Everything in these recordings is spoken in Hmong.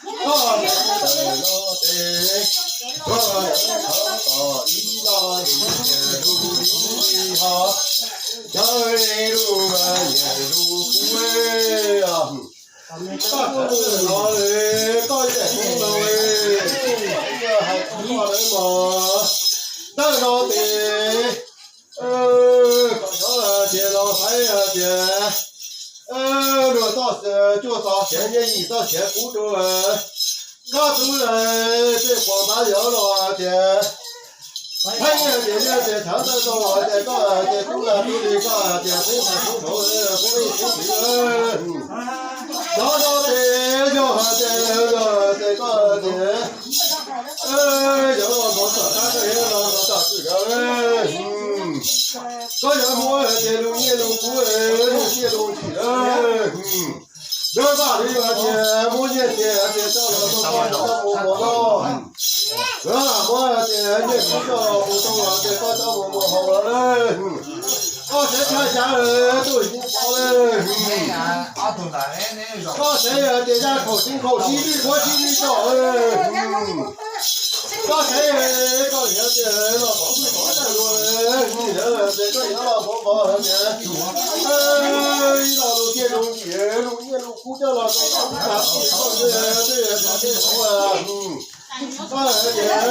Koj ntawm no tes, koj ntawm no tos ib lo lus nyiam lus li ho, cov lus nyiam lus kuv. Koj ntawm no, koj ntawm no, hais koj ntawm no, ntawm no tes, kom cov hais tias los saib hais tias luag txoj cuaj txoj siav nyiaj yim txoj siav pub rau koj tub, tej quas npab yov los hais tias, pheej hais tias yog tias txhawv tawj tau hais tias koj hais tias tub lag tub li koj hais tias peb ntxhais peb vauv peb leej tub ntxiv. Cov no tes yog hais tias, yog hais tias koj hais tias, yog los ntxhov tom qab koj yuav los ntxhov tom kwj yog, koj yuav muab hais tias lus nyiaj lus kub, lus nyiaj lus txim lawm. Yog vaj li hais tias muab nyiaj txiag hais tias coj los tau koj coj mus mos noj, yog muab hais tias nyiaj kub coj los mus tau hais tias koj coj mus mos haus lawm. Koj tseem tshaj xyav tuaj yeej pov lawm. Koj tseem hais tias yaj khaum tseem khaum sib lwj muab sib lwj coj. Koj tseem koj yuav tias los pov lwj pov tag luag, yog tias koj yuav los pov pov hais tias ib lo lus nyiaj lus txim, lus nyiaj lus kub coj los rau koj, koj hais tias koj tias txhob txhob txib, coj los tias koj yuav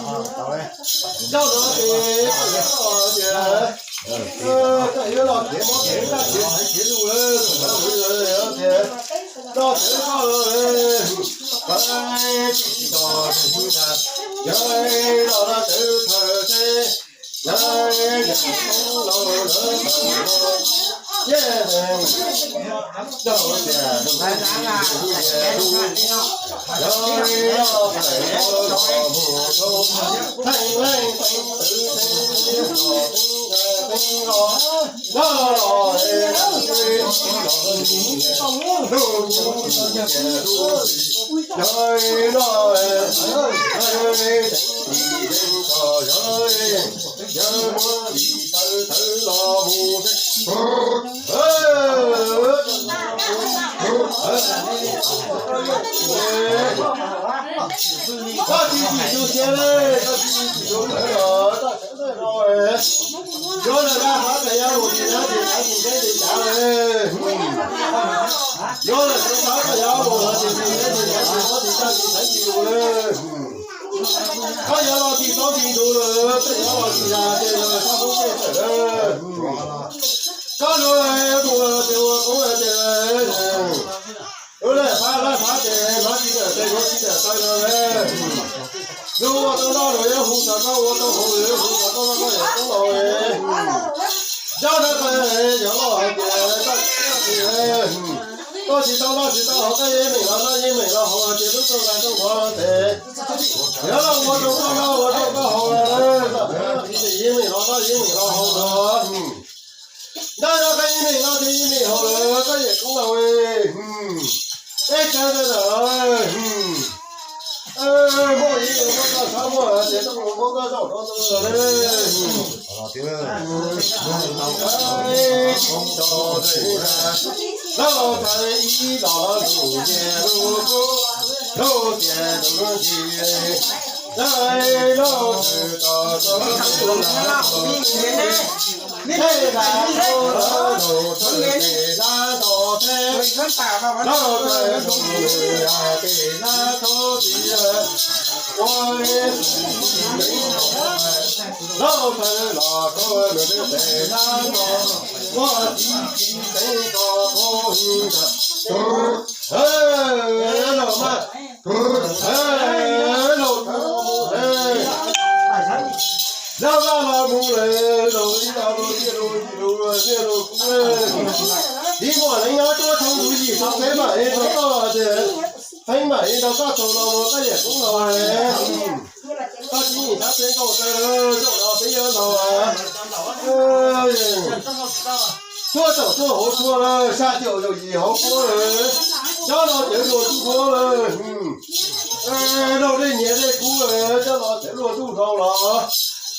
los tias mob tias ntsaj tias ntxhais tias lus, tias los tias koj, yog los tawv thawj teb, yog los lawv tawm los, yog tias lus nyiaj lus kub, yog los tawm los mus rau theej leej theej txwv theej txiv los teeb los, yog los lub nyiaj lus txim, yog los teeb tsis teeb tso, yog yog muab li tawv tawv los mus. Koj tsis tsim tus siav li, koj tsis tsim tus ntawd los koj sawv daws no, yuav lawm na, hov txawm yuav mus tsis na, tsis na tsis teb tsis cav li. Yuav lawm tsis txhob koj yuav mus los tsis tsis teb tsis cav tsis mob tsis ntsaj tsis ntxhais tsis lus li. Koj yuav los tsis txhob tsis ntxuv lawm, koj yuav los tsis yam ces lawm txhob pub tej tawm lawm. Koj lus mus ces ua qoob ces lub laj phab laj phab ces hmab tsis tawm tes hmab tsis tawm taw no. Yus ua tau noj los yuav hu xav koj, ua tau haus los yuav hu xav koj, koj yawm koob laus. Zaj no koj yuav los hais tias koj tsis, koj tsis tau noj tsis tau haus, koj yeej meem los noj yeej meem los haus ces lub rooj nqa rooj hov ces yog los ua rau koj noj ua rau koj haus, yeej meem los noj yeej meem los haus los. Ntawm no koj yeej meem noj ces yeej meem haus lawm koj yawm koob laus. Peb tsav ntawm no, muaj ib yam muab koj txhob muaj ces tau muab koj zaum rau ntawd. Lauj txhais ib los lus nyiaj lus kub, lauj tias lus ntsis, lauj txhais tos tau lub lub nyiaj lus, lauj txhais tes lab nto teb, lauj txhais tus nws hais tes lab thoob txiv, ua li txiv teev, lauj txhais los rau nws tes lab nto, ua txiv txiv teev ko koob ntawd. Lauj mas, lauj, zaj vaj los mus lawm, lauj ib los lus nyiaj lus txim lus nyiaj lus kub, ib muam leej nyob tuaj thoob ntxuv yim tau peb mam li rau koj tias, peb mam li rau koj tau los mus koj yawm koob laus. Koj tsis nim tab peb nkaus tawv zaum no peb yuav laus. Tuaj tawm tuaj hauv tsua lawm, sab caum yaum yim hauv kuab lawm, cov no cawv luag ntuj hauv lawm. Laug dej nyias dej kub lawm, cov no cawv luag ntuj hlau los.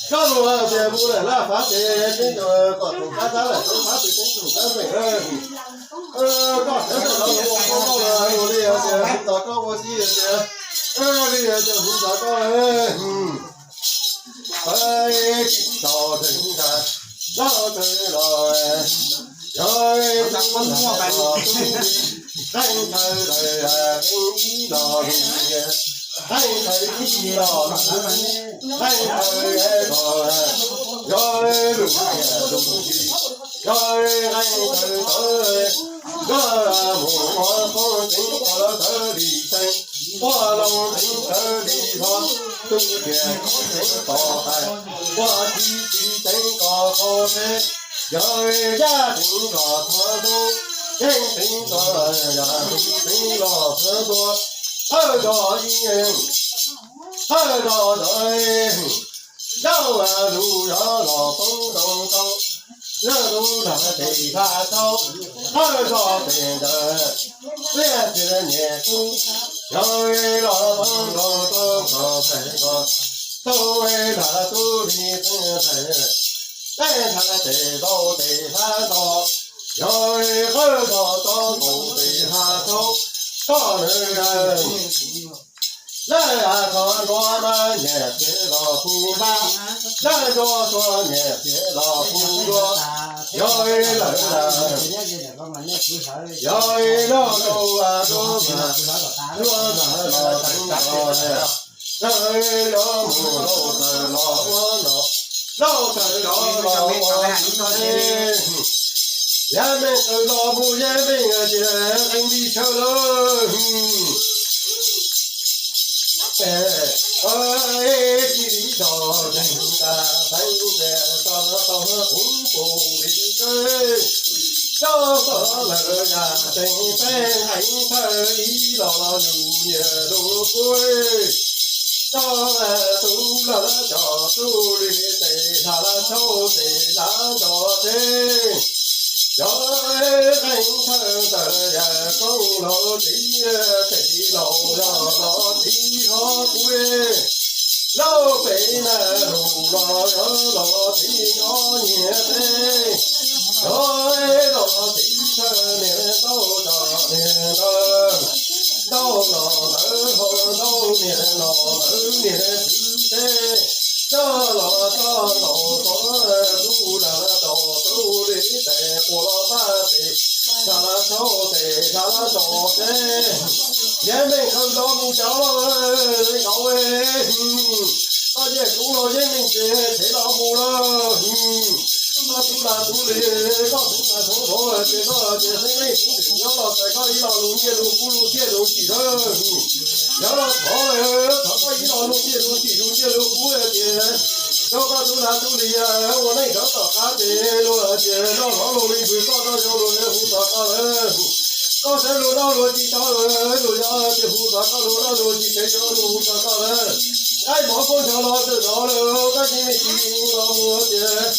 Koj lus tias mus lawm laj fav tes, teeb tus kom tus kab thab lawm, tus kab tes teeb tus kab npeem. Koj sawv daws los ua koj los ua li tias hu txog koj ua si tias, li tias hu txog koj. Pab tsis tau tseem ntag, los tawm los, yog tsis muaj los tub, qeej thawj lawm, qeej ib los, qeej thawj ib los, qeej thawj los, yog lus tias lus tsis, yog qeej thawj tawv, yog mus ua qoob tseeb qhov tawv li tseeb, ua loo tseeb tawv li hlo, tus tias koj tseeb tos hais, ua tsis tsis tseeb koj kho seb, yog yaj tseeb los thov ntuj, yeej tseeb los yaj tseeb los thov ntuj, thawj zog ib, thawj zog ntawd, zaub lus yog los poob rau tau, yog lus lag tes lag tau, thawj zog tes ntawd, liaj txiag niam kub, yog los poob rau tau kom hais kom tau, lag tub li tseeb hais, tej lag tes zaub tes lag tau, yog qawj zog tau nkaus tes lag tau, koj nws lawv a txog nruab mas nyias txiav los hu npab, lawv nruab txog nyias txiav los hu nruab, yog lawm lawm, yog noj rau a rau mas, nruab mas los teev los, lawv yog mus lauj tawm los ua no, lauj tawm los los ua no, yaj meej qw los mus yaj meej tias qee li chaw lawm. Tsis li tso zeeg tas teev tias tso tau qub pus li kawg, coj txog lawm yaj teev peb heev thawj ib los lus nyias lus kub, coj tus lawv coj tus li tes hla lawv tshauj tes hla nto teb. Yog qeej thawj ntawd yaj koob los txiv, tes laus yog los txiv hov kuv, lauj pem na lus los yog los txiv nyob nyias teb. Yog los txiv thawj niag ntau tso niag ntawd, ntau los ntawd ho ntau niag los ntawd niag txwv teb. Coj los coj los txog tus lawv tau tus li tes quas los pab tes, tsa la tshauj tes tsa la tso teb. Yeej meej qhawv los mus cov los nkaus, koj yeej kub los yeej meej ces tsev los mus lawm. Koj tub lag tub li, koj tub lag tub vauv ces koj ces xeeb leej xeeb ntxwv nyob los txais koj ib lo lus nyiaj lus kub lus tiaj lus tsim lawm. Yog los thov, thov koj ib lo lus nyiaj lus tsim lus nyiaj lus kub ces rau koj tub lag tub li ua neej sawv tom qab ces luag ces noj hlob luag li npws koj noj zoo luag hu txog koj lawm. Koj saib luag noj luag tsis tau luag yog ces hu txog koj, luag noj luag tsis tau luag hu txog koj lawm. Qaib mov kub nrho los txawm nrov lawm, koj yeej meej tsis los mus ces qee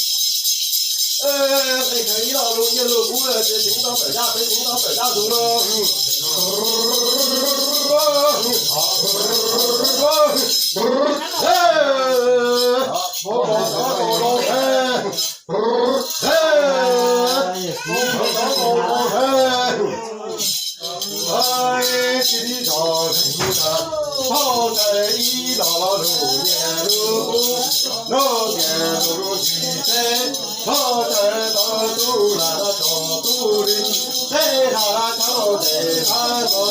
khawv ib lo lus nyiaj lus kub ces tseev tau tawm yaj, peb tseev tau tawm yaj zus los. Tsis li zog, thoj tawm ib lo lus nyiaj lus kub, lub nyiaj lus tsis teb, thoj tawm tau tub lag tso tub li, tej lag tshauj tes lag tso,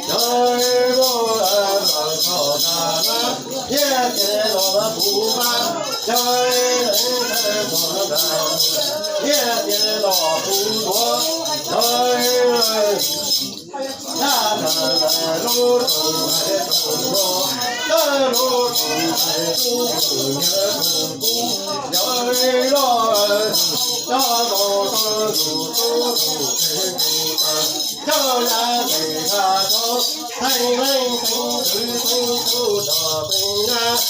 yog lub lag tso tas na, nyiaj txiag los puv pab, yog leej twg txog nrad, nyiaj txiag los puv tuav, yog Yaj tawm lub tug hais tug no, tawm lub tug hais tug nyiaj tug kub, yog li los coj los tau tus tub tus tes tus taw, coj yaj tes tag tso, theej leej theej txwv theej tub tso theej yaj.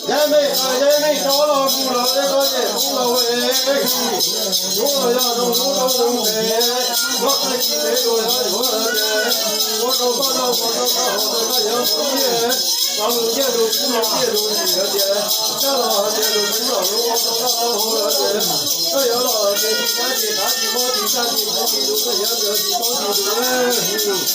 Yav mej qas yav mej rov los mus los es koj yem kuv los es, yuav los yog zoo lub rau zoo ntev, koj tag kis ntev dua yog yuav tias, ua rau koj noj ua rau koj haus rau koj yuav mus nyiaj, los lus nyiaj lus kub los nyiaj lus ntxim tias, koj los hais tias lus ntev los lus ua rau koj tau haus tias, koj yuav los tias tsis tab tsis qab tsis mob tsis tag tsis kuv tsis lus koj yuav ntawd tsis paub tsis lus.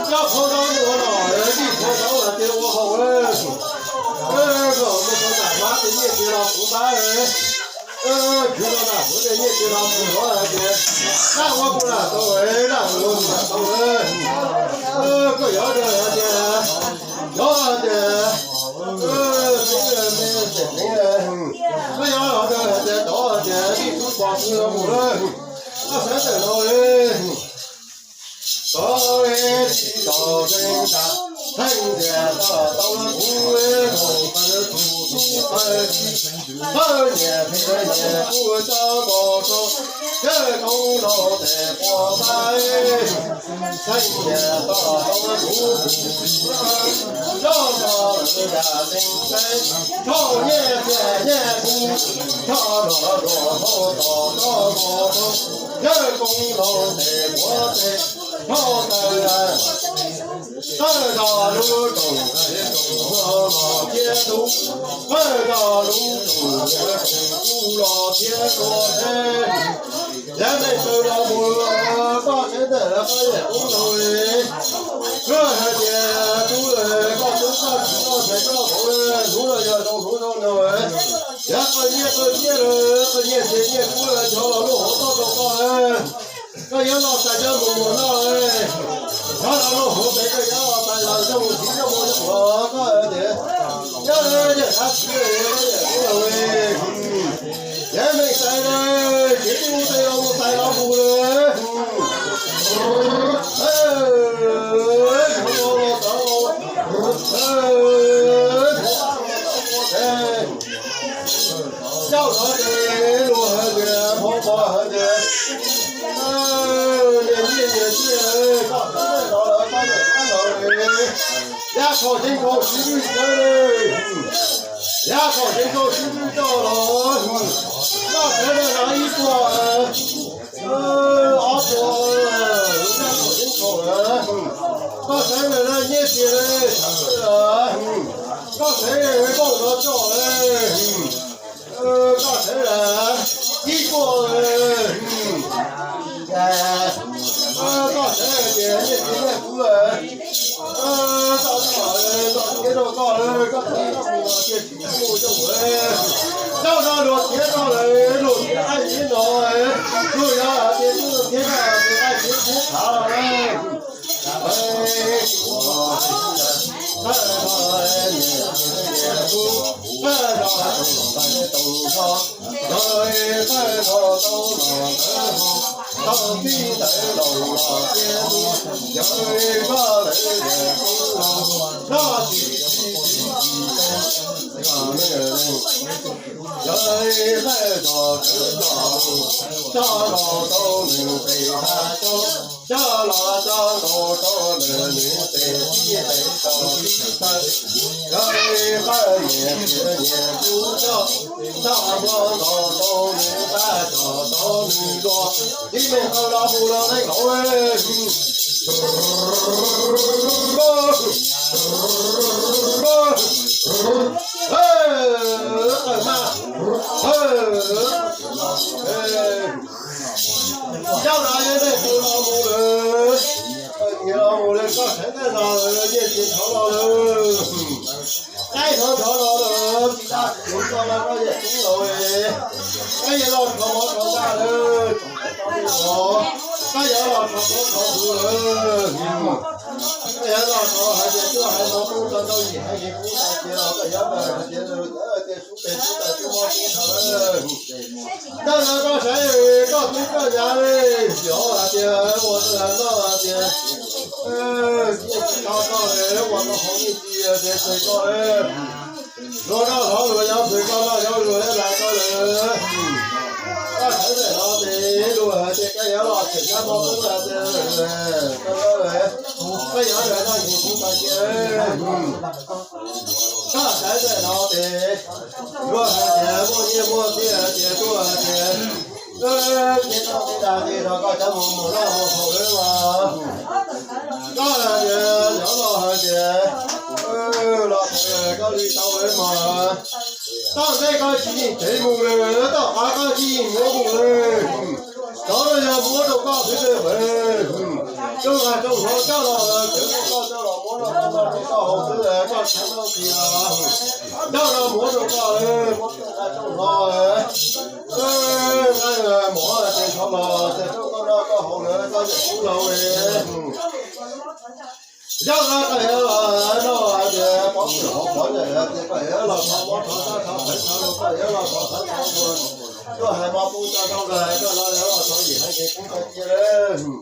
Koj qhov no ua los, koj qhov no hais tias ua haus, koj mus tau nram mab ces nyiaj tsis los kuv pab, khwv tau nram huv ces nyiaj tsis los kuv pab hais tias, naj ua kuv lam tau, naj ua kuv lam tau, koj yuav hais tias, yog hais tias, koj yuav hais tias tov hais tias tib tug pom kuv los mus lawm, koj xav tawm los. Koj tsis tau zeeg tas, theej ntias tau tau kuv, tau tau tus tub pawg, pawg niam pheej niam kuv tso nkaus rau, cawg koob rau tes puas pais, theej ntias tau tau kuv, zoj nrog lwm yam teev teb, rho nyiaj txiag nyiaj kub, rho los luag hauv tos tso nkaus rau, cawg koob rau tes puas tes, rho taws tawg nto lub rooj, rooj los thiab tub, tawg nto lub rooj, rooj kub los thiab tub, yav mej kaw los mus, koj tseeb ntawm koj yam tub laug, koj hais tias tub, koj tub koj txiv koj ntxhais koj vauv, hnub no yog zoo hnub zoo nraug, yav koj nyiaj koj txiaj, koj nyiaj txiag nyiaj kub nrog los luag hauv toj rau koj. Koj yuav los txais cov mus mus no, nrog los luag hauv pem koj yuav los txais los coj mus txiv coj mus coj los koj tias, yog yam dab tsi, yav mej xaiv na, txiv tub tej los mus txais los mus lawm. Coj los ces luag hais tias, hmo pom hais tias, niam nyiaj niam txiag, koj txawj los lawm, koj niam koj los, yaj khaum ceev khaum sib lwj txawv, yaj khaum ceev khaum sib lwj coj los, koj txawj los ib puas, ob puas, yaj khaum ceev khaum, koj txawj los nyiaj txiag, koj txawj los coj, koj txawj los ib puas, koj txawj tias nyiaj txiag nyiaj kub, koj txawj los, koj txiav rau koj, koj txiav rau koj, koj txiav rau koj, coj no luag txiav rau lawm, luag txiav qaij txiav no, luag yog tias txiav qaij txiav txiav thav, coj los tau nws tes tib taw, coj los tso nkaus rau lawm nws tes tib taw, coj ib qawj nyias txiag nyias kub coj, coj nkaus rau nws pab coj rau nws dua, ib me qau los mus los neej nkaus. Coj no yog nej tus los mus lawm, tus los mus lawm, koj sawv ntawm no lawm, nyiaj txiag thov los lawm. Qaib thov thov los lawm, tsis tas kuv tso los koj yawm tub los, koj yawm los thov mov thov ntaj lawm, koj yawm los thov mov thov ntuj lawm, koj yawm los thov hais tias tuaj hais mov pub rau ntau yim hais tias kuv tas cia los koj yawm hais tias tias sub tes sub tes sub mov sub ntaj lawm. Ntawm no koj saib koj tub koj yav li, yog hais tias ua ntawm no hais tias nyiaj txiag tau koj li, ua tau hauv nyiaj txiag ces txais koj li. Luag noj hauv luag yob, luag noj hauv luag yob, luag lais koj lawm. Koj sawv ntawm no ces luag hais tias koj yuav los tseem kab mob tub hais tias koj yuav los noj nyiaj txiag tau cia. Koj sawv ntawm no ces luag hais tias muaj nyiaj muaj txiag hais tias tuaj hais tias, ces koj tij tas ces rau koj cov mus mus noj mus haus lawm mas. Koj hais tias yuav los hais tias los koj li tau lawm mas. Toj ntej koj tsis yeem tsev mus lawm, toj qab koj tsis yeem muab mus lawm. Cov no yog muab rau koj xwb lawm. Coj los coj los coj los lawm, coj los muab rau koj, koj haus xwb, koj tsis tau nqis los. Coj los muab rau koj, muab rau koj coj los. Nqaij mov ces thov los ces rau koj noj koj haus lawm, koj yawm tub laus li. Yog no koj yuav los noj hais tias pov hwm hauv pov yawm tias koj yuav los thov mov thov ntaj thov nqaij thov los, koj yuav los thov thov thov tuaj hais mov pub rau koj, koj los yuav los thov yim hais tias pub koj cia lawm.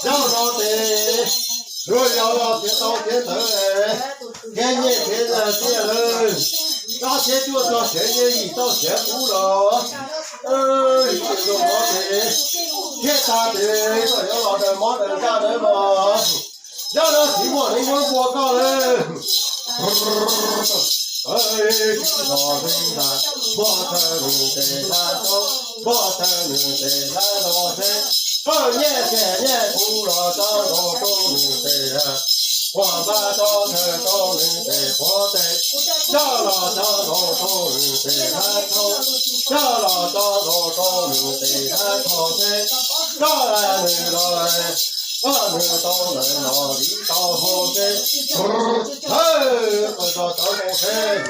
Zaum no ces luag yog los tiav tau tiav ntawd, thiab nyiaj thiab txiaj lawm, rau siab cuaj txog siav nyiaj yim txog siav kub los, zaum no ces thiaj tag ces koj yuav los daws mob daws ntaj nawb los. Zaum no txiv muaj neeg muab npua koj lawm. Npog thawj nws tes hlab roob, npog thawj nws tes hlab los teb, npog nyiaj txiag nyiaj kub los tso nkaus rau nws tes, npog npab tso thawj rau nws tes qhuav tes, coj los tso nkaus rau nws tes hlab roob, coj los tso nkaus rau nws tes hlab roob teb, coj nws los, coj nws tau ntawm no viv tau hauv teb. Hawj, qw tso tawv hauv teb.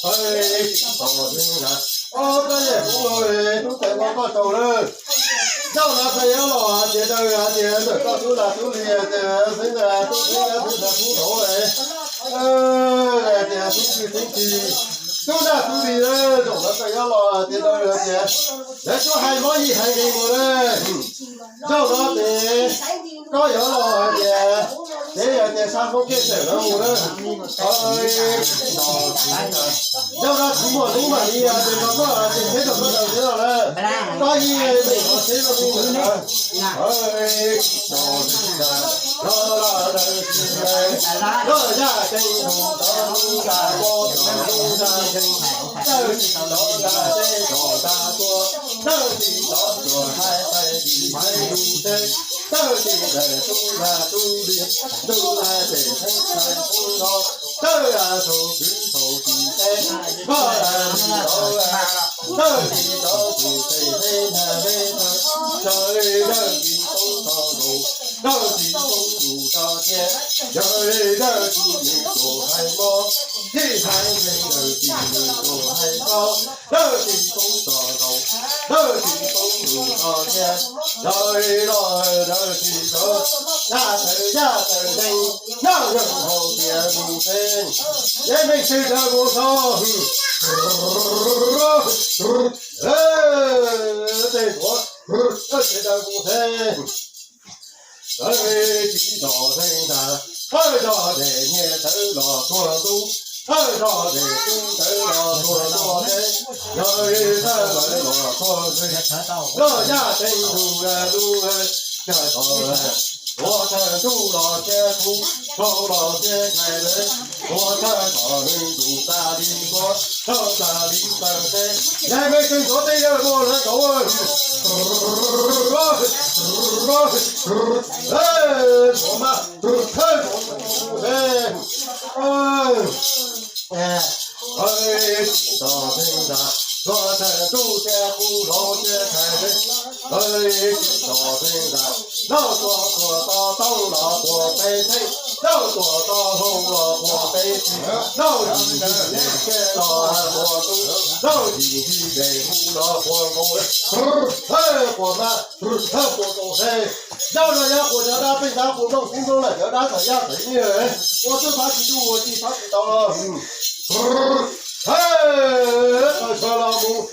Hawj, tsis tau nws na. Ob peb yam kuv los tub tes ua koj tsaug lawm. Zaum no koj yuav los hais tias daws hais tias ntawm koj tub lag tub li hais tias xeeb ntawm tub xeeb ntawm tub lag tub lauv hais tias xeeb twg xeeb tsis, tub lag tub li lawm. Zaum no koj yuav los hais tias daws hais tias lawv tub hais mob yim hais nqis mus lawm. Zaum no ces koj yuav los hais tias, ces yog tias xa hoob kiag tawm lawv mus na. Zaum no txiv muaj neeg mam li hais tias koj ces tsheb rau koj daws tsheb los na. Koj yeej meem ua tsheb rau tus ntawd na. Los yaj ceeb tus tau lub nra pob, lub nra ceeb, tawj tsis tau nra teb tso nra tuaj, tawj tsis tau tuaj hais tais tis hais lus teb, tawj tsis ntawm tub lag tub li, tub lag pem theeb tais tub no, tawj thaum kwv thaum tsis teb, koj lag li tau lag. Dawb tsis tau tus tes hleb nag leb thawj, yog li dawb tsis tau tog nkaus, dawb tsis tau tus tso cia, yog li dawb tsis nws tus hais mob, tib hais nkeeg dawb tsis nws tus hais mob, dawb tsis tau tog nkaus, dawb tsis tau tus tso cia, yog li los dawb tsis tau, yaj tawm yaj tawm neeg, nyob zoo hauv tias mus tsev, yeej meej tsev dawb mus so. Tej ntuav, tej dawb mus tsev. Tawv tsis tog zeeg ntag, tawv tog dej nyiaj tawv los tuag ntub, tawv tog dej tub tawv los tuag ntuag teb, yog li tawv lawv los tuag zeeg, noj yaj teev ntug lub cag tod, tuav thawj ntuj los thiab kub, rau los thiab nqaij lawv, tuav thawj tog nws ntuj tas li ntuav, rau tas li taw teb, yeej meej tsev ntuav tej yawg muaj lawv nkaus. Tuav mas, thawj, tsis tog zeeg ntag, tuav thawj ntuj thiab kub, rau thiab nqaij lawv, tsis tog zeeg ntag, noj tuaj tuaj tau toob los quas peb theej, noj tuaj tau hlau los quas peb txiv, noj yim nti dej thiab los quas ntub, noj yim nti dej hu los quas nkaus, thawj quas mas, thawj quas nkaus he. Yog no yog quas cov dab pheej dab quas nplooj xib nplooj lawm cov dab txhais yaj txhais nyiaj, ua txuj pab tsis tu ua tsis pab tsis tau los. Qawm sawv los mus,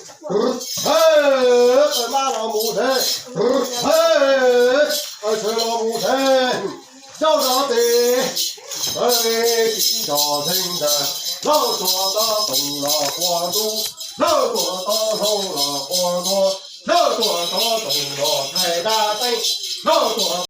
qawm mab los mus thiab, qawm sawv los mus thiab. Yog no ces, tsis tog zeeg ntag, noj tuaj tau toom los quas ntub, noj tuaj tau hlau los quas ntuag, noj tuaj tau toom los thaij dab teeb, noj tuaj